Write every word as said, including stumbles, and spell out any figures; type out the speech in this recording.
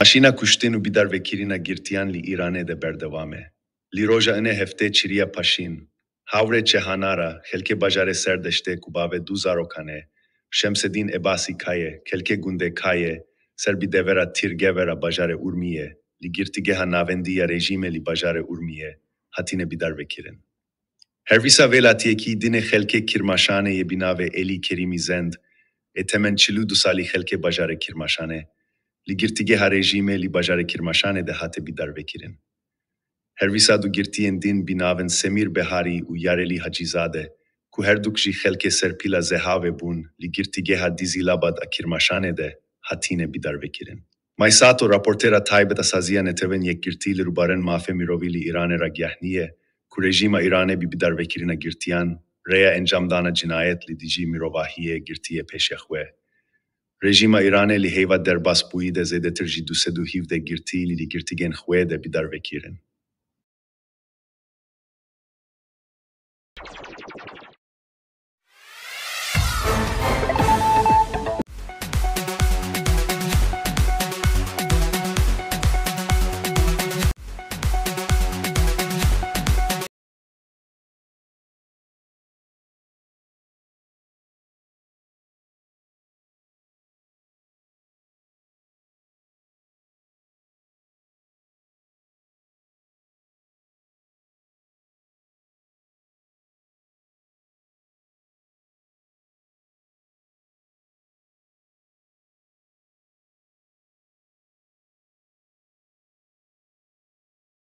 Maşîna kuştin û bidarvekirina girtiyan li Îranê de berdewam e. Li roja ine heftê çiriya paşîn, havrê çehana ra, xelkê bajarê Serdeştê ku bavê du zarokan e, Şemsedîn Ebasî Kaye, xelkê gundê Kaye, ser bi devera Tirgeve ra bajarê Urmiyê, li girtîgeha navendî ya rejîmê li bajarê Urmiyê, hatine bidarvekirin. Hervîsa welatiyekî dinê xelkê Kirmaşanê yê bi navê Elî Kerîmî Zend, ê temen çil û du salî xelkê bajarê Kirmaşanê, li girtîgeha rejîmê li bajarê Kirmaşanê de hate bidarvekirin. Hervîsa du girtiyên din bi navên Semîr Beharî û Yarelî Hacîzade, ku her duk jî xelkê Serpîla Zehavê bûn, li girtîgeha Dîzîlabad a Kirmaşanê de hatine bidarvekirin. May Sato, raportera taybet a Saziya Netewên Yekgirtî li rûbarên mafê mirovî li Îranê ragihaniye ku rejîma Îranê bi bidarvekirina girtiyan, rêya encamdana cinayet li dijî mirovahiyê girtiye pêşê xwe. Rejîma Îranê li heyva derbasbûyî de zêdetir ji du sed û hevdeh girtî li, li girtîgên xwe de bidarvekirin.